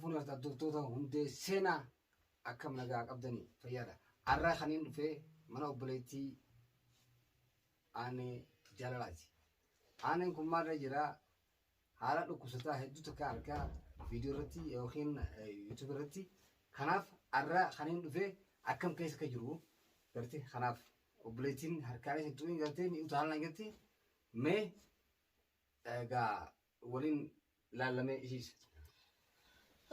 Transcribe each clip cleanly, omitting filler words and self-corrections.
fuune hordoftoota hundee seenaa akkam nagaa qabdanii fayyaadha. Har'a kaniin dhufee mana obboleettii aanee jaalalaati. Aaneen kun maalirra jira? Haala dhukkubsataa hedduu takka argaa viidiyoo irratti yookiin yuutuub irratti. Kanaaf har'a kaniin dhufee akkam keessa akka jiru garte kanaaf obboleettiin harkaanis hin tuqin gartee ni utaalaa jirti. Mee egaa waliin laallamee isiis.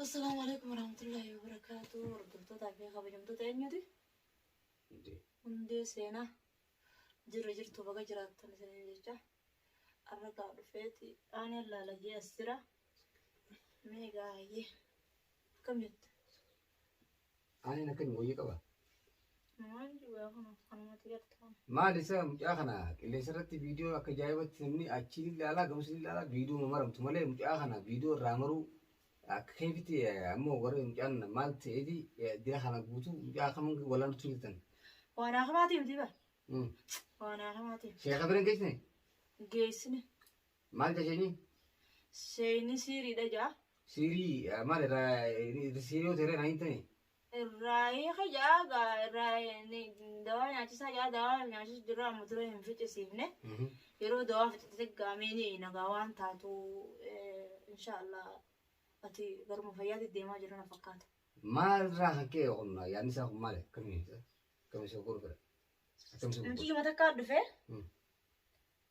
Assalaamu alaikum warahmatullahi wabarakatuh. Hordoftootaa fi kabajamtoota eenyuti? Hundee seenaa jirra jirtu baga jiraattan isiniin jecha. Har'a gaa dhufeeti aaneen laala jee as jira. Mee gaayyee akkam jette? Aaneen akkami wayii qaba? Maal jiru kun kanumatti gartu kana. Maal isa mucaa kana qilleensa irratti viidiyoo akka ajaa'ibatti namni achiin ilaalaa gamas ilaalaa viidiyoo maramtu malee mucaa kana viidiyoo irraa maruu akka keefitti ammoo warri mucaan maal ta'eeti dira kana guutuu mucaa kam walaanutti jirtan. Waan akamaati miti bara. Waan akamaati. Sheeka bira hin geessine Geessine. maal jecheenyi Seeyni siiriidha jaa. siirii maal irraa siirii yoo ta'e hin ta'e. Irraa hiika jaa gaa irraa dawaa nyaachisaa jaa dawaa nyaachisu jirra amma dura hin ficcisiifne. Yeroo dawaa ficcite gaamee nagaa waan taatu inshaallah ati garuma fayyaatti deemaa jiru na fakkaata. Maal irraa kan ka'e kun yaadni isaa kun maali? Akkamiin akkamiin isa godhu fedha? Akkamiin isa godhu? Muciyyuma takkaa dhufee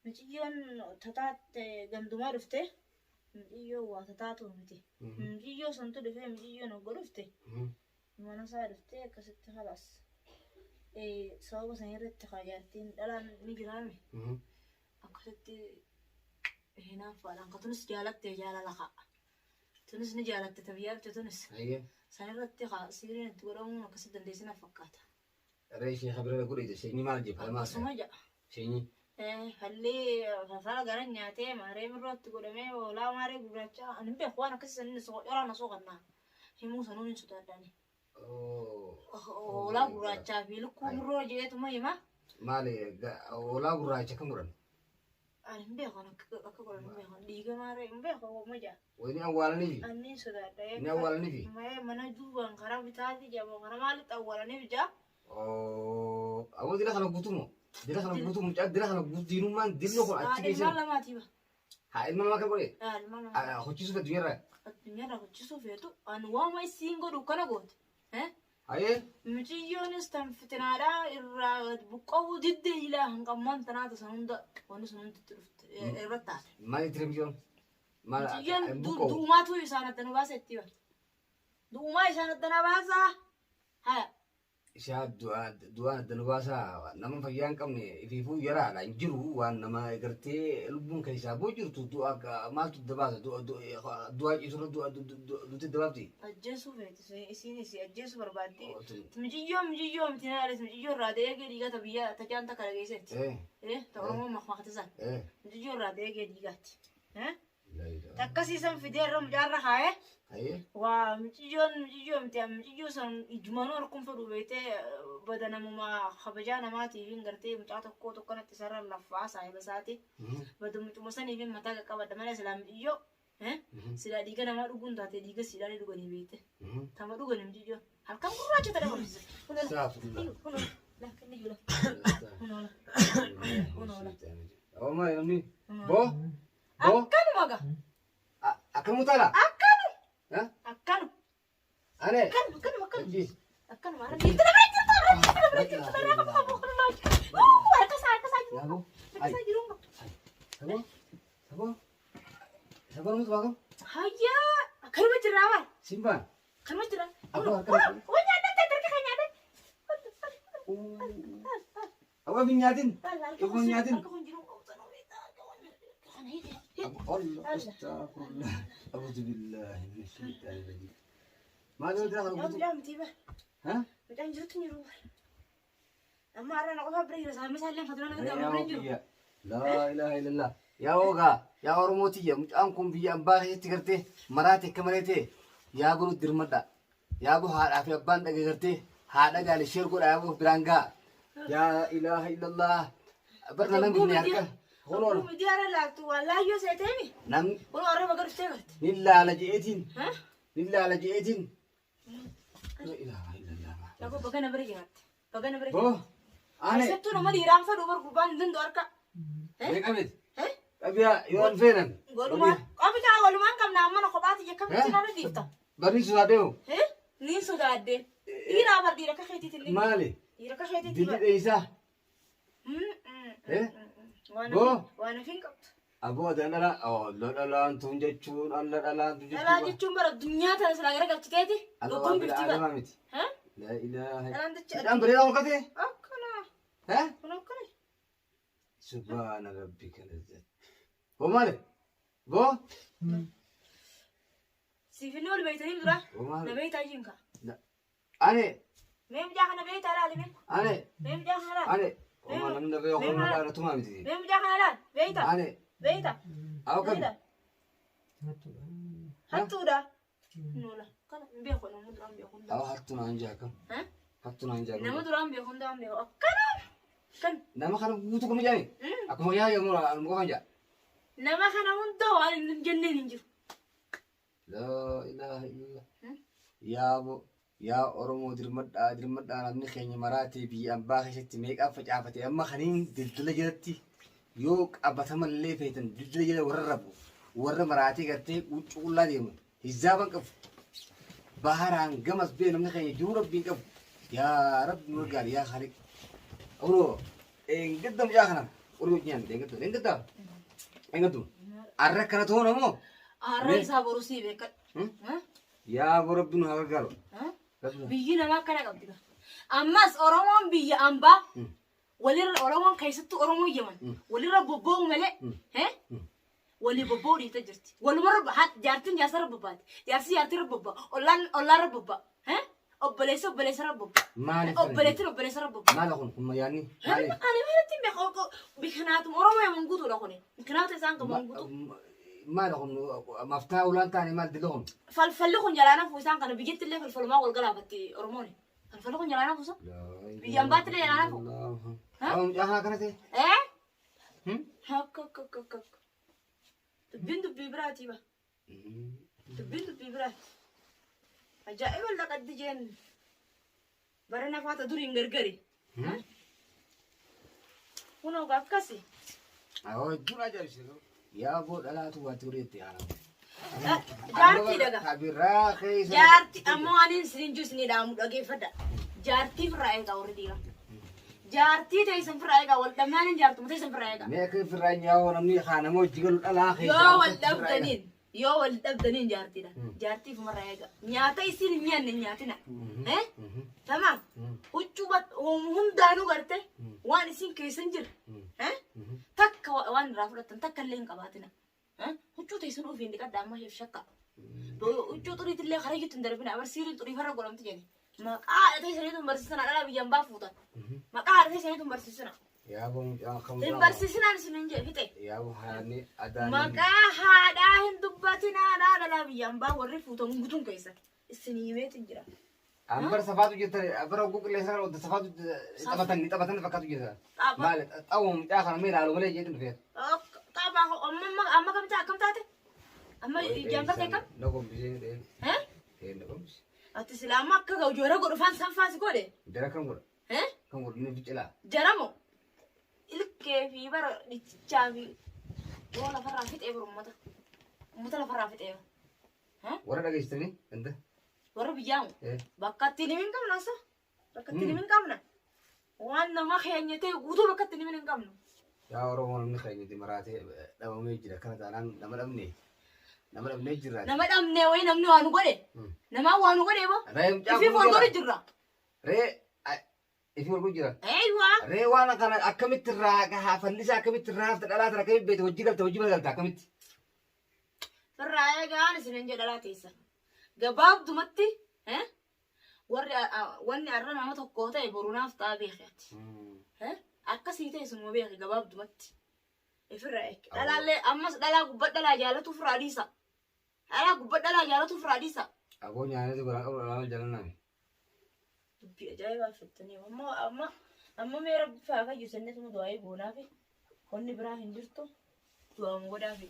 muciyyoon tataatte gandumaa dhufte muciyyoo waa tataatu miti. Muciyyoo santu dhufee muciyyoon hogga dhufte mana isaa dhuftee akkasitti halas. Sababa san irratti jaartiin dhalaan ni jiraame akkasitti hinaaffaadhaan ka tunis jaalatte jaalala ka'a. Tunis ni jaalatte tabiyyaa dhufte tunis. San irratti siiriin itti godhamuun akkasitti dandeessina fakkaata. Ree sheeka bira godhe sheenyi maal jee falmaa Akkasuma ja'a. sheenyi. Fallee falfala gara nyaatee maaree birootti godhamee hoolaa maaree gurraacha ani hin beeku waan akkasii sanin soqoraa na soqannaa himuu sanuun hin sodaadhaani. Hoolaa gurraachaa fi lukkuu biroo jeetuma hima. Maali hoolaa gurraacha kan godhan? Ani hin beeku akka godhan hin beeku dhiiga maaree hin beeku hooma ja'a. Wayini awwaalaniifi? Ani hin sodaadha. Inni awwaalaniifi? Mana duubaan karaa bitaati jedhamu karaa maalitti awwaalaniif ja'a. Awwa dira kana guutuu moo? Dira kana guutuu mucaa dira kana guutuu diinummaan dirri kun achi Ilmaan keessa. lamaati ba. Haa ilma namaa kan godhe? Ilmaan lamaati. Hojjiisuuf addunyaarraa. Addunyaarraa hojjisuu feetu ani waama isiin godhu kana goote. Hayee Muciyyoonis tan fitinaadhaa irraa buqqa'uu didde ilaa hanqammaan tanaata san hunda wanni sun hundi itti dhufte irratti taate. Maal itti mucayyoon? Maal Mucayyoon buqqa'u? du'umaatu isaan addana baasa itti bara. Du'umaa isaan addana baasaa. Haya. Isaa du'aan adda nu baasaa nama fayyaa hin qabne ifiifuu yaraadha hin jiru waan nama gartee lubbuun keessaa boo jirtu du'a maaltu adda baasa du'aa ciisurra du'ti adda baafti. Ajjeesuu feeti isiinis ajjeesuu barbaaddi. Mucayyoon mucayyoo miti naalis mucayyoo irraa deegee dhiigata biyya tajaan takka dhageessetti. Ta Oromoo makmaaktisan. Mucayyoo irraa deegee dhiigaatti. Takkasiisan fidee irra mucaarra kaa'ee. Waa mucayyoon mucayyoo miti mucayyoo san ijumanuu harkuun fedhu beektee bada namuma kabajaa namaatiif hin gartee mucaa tokko tokkonatti isarra laffaa saahiba isaati. Bada mucuma saniif hin mataa qaqqabadha malee silaa mucayyoo silaa dhiiga namaa dhuguun taate dhiiga siidhaan dhuganii beekte. Tama dhuganii mucayyoon halkan gurraacha ta'e dhabamsiisa. Boo boo Akkanuma gaa akkam utaala? akkanu akkanu Ane akkanuma akkanuma akkanuma. Akkanuma harka jirtu lafa jirtu harka jirtu lafa jirtu harka qabu qabu harka isaa harka isaa jiru Yaaboo harka isaa jiru. Saboo saboo saboo namatti baakamu Hayyaa akkanuma jirraa waay simbaan akkanuma jirraa. Abbaa harka Kun nyaadhan harka kan nyaadhan. Abbaa hin nyaatin Kun nyaatin. Harka kun jiru Allah astaghfirullah a'udhu billahi minash shaitanir rajim. Maal yoo dira kana guutuu? Mucaan miti bara Ha? mucaan jirutti hin jiru bara. Amma har'a na qofaa bira jira saamni isaallee faduraan na gargaaru bira hin jiru. Laa ilaaha illallah. Yaa ogaa yaa Oromoo tiyya mucaan kun biyya ambaa keessatti gartee maraate akka malee ta'e yaa godhu dirmadha. Yaa bu haadhaa fi abbaan dhage gartee haadha gaale sheer godha yaa bu biraan ga'a. Yaa ilaaha illallah. Barna namni kun harka. Honoon Miidiyaa irra laattu waan laayyoo seeteemi. namni Kun warra baga dhuftee garte. ni laala je'eetiin. Ni laala je'eetiin. La ilaaha illallah. Lakkoo bagana bira jiraatte. Bagana bira Boo. jiraatte. Ane. Keessattuu nama dhiiraan fedhu bar gurbaan hin danda'u harka. Mee qabet. Eh? Qabiyaa yoo an feenan. Walumaan qabitaa walumaan qabna amma na kophaati jekkamitti nama dhiifta. Barri sodaadheewu. Eh? Niin sodaadde. Dhiiraa bar dhiira akka keetiitti illee. Maali? Dhiira akka keetiitti Dilli bar. dheeysaa. Eh? Boo. Waan hafiin qabdu. Aboo adan dhala. Alla dhalaan tun jechuun alla dhalaan tun Dhalaa jechuun. jechuun bara addunyaa tana silaa gara galchiteeti. Alla Lubbuun waan bira bifti bara. aadamaa miti. Eh? La ilaaha. Dhalaan jecha Midhaan bareedaa ol katee? Akkana. Eh? Kun akkana. Subhaana rabbika lazzat. Boo maali? Boo? Siif inni ol beeytanii dura. Boo maali? Na beeytaa jinka. Ane. Mee mucaa kana beeytaa laali mee. Ane. Mee mucaa kana laali. Ane. Oma namni dafee yommuu dhaala tumaa miti. Mee mucaa kana laali. Beeytaa. Ane. Beeytaa. Aw kam? Beeytaa. Hattuudha. Noola. Kana hin beeku nama duraan beeku hundaa. Aw hattu naan jaa kam? Eh? Hattu naan jaa Nama kam? duraan beeku hundaa hin beeku. Akkana. Kan. Nama kana guutuu kam jaani? Akkuma yaa yommuu anuma qofaan jaa. Nama kana hunda waan hin jenneen hin jiru. Laa ilaaha illallah. Yaa bo yaa Oromoo dirmadhaa dirmadhaa namni keenya maraatee biyya ambaa keessatti meeqaan facaafate amma kaniin dildila jalatti yoo qabatamallee feetan dildila jala warra rabu warra maraatee gartee huccuu qullaa deemu hizaaban qabu. Baharaan gamas bee namni keenya jiruu rabbiin qabu. Yaa rabbi nu gargaari yaa Khaliq. Awuroo eengadda mucaa kana qorii hojii nyaanne eengadda eengadda eengaddu arra kana toona moo Arra isaa boruu sii beekadhu. Yaa bo rabbi nu haa gargaaru. Biyyi namaa akkana qabdi. Ammas Oromoon biyya ambaa walirra Oromoon keessattuu Oromoon Yemen walirra bobba'u malee walii bobba'uu dhiifte jirti. Walumarra jaartiin jaarsarra bobbaati. Jaarsi jaartiirra bobba'a. Ollaan ollaarra bobba'a. Obboleessi obboleessarra bobba'a. Maaliif? Obboleettiin obboleessarra bobba'a. Maali kun kun yaadni? Maaliif? Ani maalitti hin beeku bikinaatuma Oromoo Yemen guutuudha kuni. Bikinaata isaan qaban guutuu. Maali kun maftaa ulaan taane maal dila kun? Falfalli kun jalaa nafu isaan kana biyyatti illee falfalumaa wal galaafatti Oromoon. Falfalli kun jalaa nafu isa. Biyya ambaatti illee jalaa nafu. Amma mucaa kana kana ta'e? Eh? Akka akka akka akka. Dubbiin dubbii biraati ba. Dubbiin dubbii biraati. Ajaa'iba laqaddi jeen. Bara nafaata duriin gargari. Kunoo akkasi. Awwa hedduun ajaa'ibsiisa. Yaa boo dhalaatu waati godheetti haala. Jaartii dhaga. Kabiraa keessa. Jaartii ammoo ani isin jiru isin dhaamu dhageeffadha. Jaartii firraa eegaa warri dhiiraa. Jaartii teessan firraa eegaa wal dhabnaan hin jaartuma teessan firraa eegaa. Mee akka firraa nyaawoo namni haa nama hojii galu dhalaa keessa. Yoo wal dhabdaniin yoo wal dhabdaniin jaartiidha. Jaartii fumarraa eegaa. Nyaata isin hin nyaanne hin nyaatina. Eh? Tamaam. Huccuu hundaanuu garte waan isin keessa hin jirre. Eh? Takka waan irraa fudhattan takka illee hin qabaatina. Eh? Huccuu teessan ofiin dhiqadha amma shakka. Huccuu xuriitillee karaa iyyutti hin darbina. Abarsiiriin xurii farra godhamti jedhi. Maqaa haadha teessaniitu hin barsiisana dhalaa biyyaan baa fuutan. Maqaa haadha teessaniitu hin barsiisana. Yaa boo mucaa kam Hin barsiisinaan isin hin jedhe fixe. Yaa boo haadni adaan. Maqaa haadhaa hin dubbatinaa dhalaa biyyaan baa warri fuutan guutuun keessan. Isin himeetin jira. Ambar safaatu jirta bara oguu qilleensa kana safaatu taphatan ni taphatan fakkaatu jirta. Maali xawu mucaa kana mee ilaalu malee jedhu dhufee. Tapha amma amma kam taate akkam taate? Amma ijaan fakkee kam? Na gombisee dhee. Eh? Na gombisee. Ati sila amma akka ga'u joora godhu faan sanfaasi godhe? Jara kan godha. Eh? Kan godhu ni fincilaa. Jaramo ilkee fi bara dhichichaa fi yoo lafarraa fixee bara uummata. Uummata lafarraa fixee bara. Warra dhageessitanii ganda. Warra biyyaamu. Eh. Bakka ittiin himin qabna asa. Bakka ittiin himin qabna. Waan nama keenya ta'e guutuu bakka ittiin himin hin qabnu. Yaa Oromoo namni keenya maraatee dhabamee jira kana taanaan nama dhabne nama dhabnee jirra. Nama dhabnee wayi namni waa nu godhe. Namaa waa nu godhe boo. Ree mucaa Ifiif kun wal godhu jira. jirra. Ree ifii wal godhu jira. Eeywa. Ree waan kana akkamitti irraa fallisaa akkamitti irraa hafta dhalaa tana akkamitti beekte hojii galte hojii mana galta akkamitti. Firraa eegaan isin hin jedhalaa teessan. Gabaabdumatti warri wanni har'a nama tokko ta'e boru naaf ta'a beekati. Akkasii ta'e sunuma beeki gabaabdumatti. Ifirraa eegi. Dhalaallee ammas dhalaa gubbaa dhalaa jaalatu ofirraa dhiisa. Dhalaa gubbaa dhalaa jaalatu ofirraa dhiisa. Aboo nyaanni godhaa qabu dhalaa jaalanname. Dubbii ajaa'ibaa fittanii amma amma amma mee rabbi faa fayyu sannetuma du'aa'ii goonaafi wanni biraa hin jirtu du'aamu godhaafi.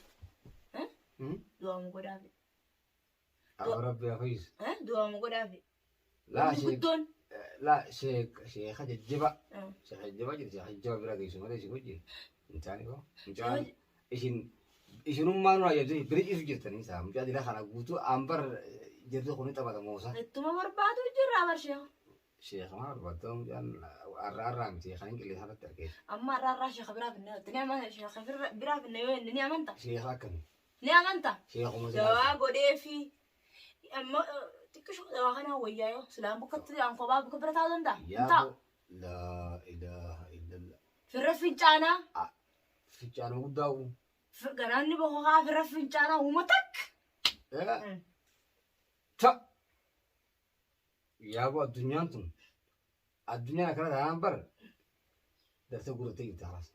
Du'aamu godhaafi. Abba Rabbi haa fayyisu. Du'aama godhaafi. Laa Wanni sheek guddoon. Laa sheek sheeka jajjaba. Sheeka jajjaba jira sheeka jajjaba bira geessu malee isin wajjin. Hin taane koo. Mucaan isin isinummaa nu ajaajilanii bira ciisu jirtanii isaa mucaa dila kana guutuu ambar jirtu kun taphata moosa. Ittuma barbaadu jirra bar sheeka. Sheeka maal barbaadda mucaan arraa arraa miti kan hin qilleensa irratti argee. Amma arraa arraa sheeka biraa finne ni amanta sheeka biraa finne yoo inni ni amanta. Sheeka akkamii? Ni amanta. Sheekuma silaa. Dawaa godheefi amma xiqqisho dawaa kanaa wayyaa yoo silaan bukkatti aan kophaa bukka bira taa'uu danda'a. Hin taa'u. Yaaboo laa ilaaha illallah. Firra fincaanaa. Fincaanuma guddaa uu. Garaanni bokokaa firra fincaanaa uuma takka. Ta. Yaaboo addunyaan tun addunyaan akkana taanaan bar daftee gurrattee jirti halaas.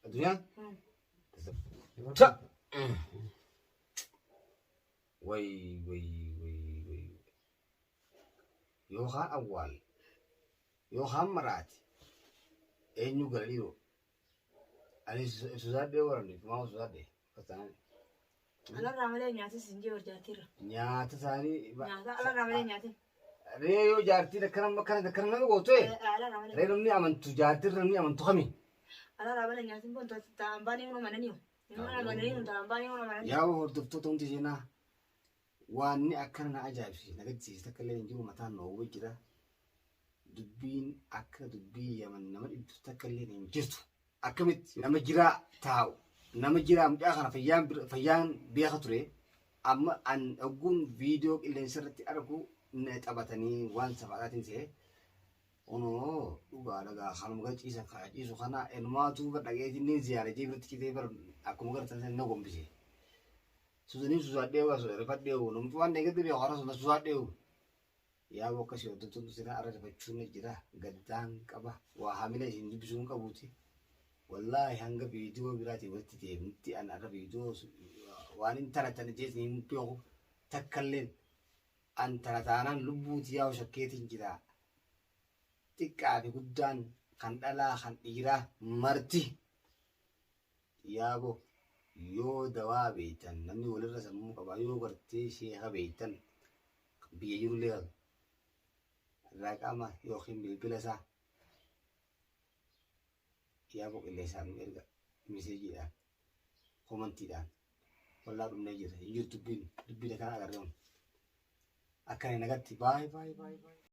Addunyaan ta. Way way way way. Yookaan awwaal yookaan maraati eenyu gara dhiiroo. Ani sodaadhee waranne maa sodaadhee fastanaan. Alarraa malee nyaatis hin jiru jaartiirra. Nyaata isaanii. Nyaata alarraa malee nyaatin. Ree yoo jaartiin akkana akkana akkana nama gootu Alarraa malee. ree namni amantu jaartiin namni amantu kami. Alarraa malee nyaatin boonto ta'an baanii nama mananii. Nama mananii ta'an baanii nama mananii. Yaa hordoftoota hundi seenaa waanni akkana na ajaa'ibsiise na gaddisiise takka illee hin jiru mataan na oowwee jira. Dubbiin akka dubbii yaman nama dhibdu takka illee hin jirtu. Akkamitti nama jiraa taa'u nama jiraa mucaa kana fayyaan fayyaan beeka ture amma an ogguun viidiyoo qilleensa irratti argu na taphatanii waan safaadhaatiin se'e. Onoo dhugaa dhagaa kanuma gara ciisan kana ciisu kana elmaatu bar dhageetiin ni ziyaara jee biratti citee bar akkuma gartan san na gombise. Susanii susaadhee waa rifadhee namni waan eegatti beeku hara sun susaadhee yaa akkasii hordoftoota sirraa arra rifachuun ni jira gaddaan qaba waa haamila isin dubbisuu hin qabuuti. Wallaahi hanga viidiyoo biraatiin walitti deemnutti an arra viidiyoo waan hin taratan jees hin beeku takkalleen an tarataanaan lubbuuti yaa'u shakkeetiin jira. Xiqqaa fi guddaan kan dhalaa kan dhiiraa marti yaabo yoo dawaa beektan namni walirra sammuu qaba yoo gartee sheeka beektan biyya jirullee raqama yookiin bilbila isaa yaaboo qilleensaan nu erga miseejiidhaan komantiidhaan wallaa dhumnee jira hin jiru dubbiin dubbiin akkana agarree akkana nagatti baay'ee baay'ee baay'ee.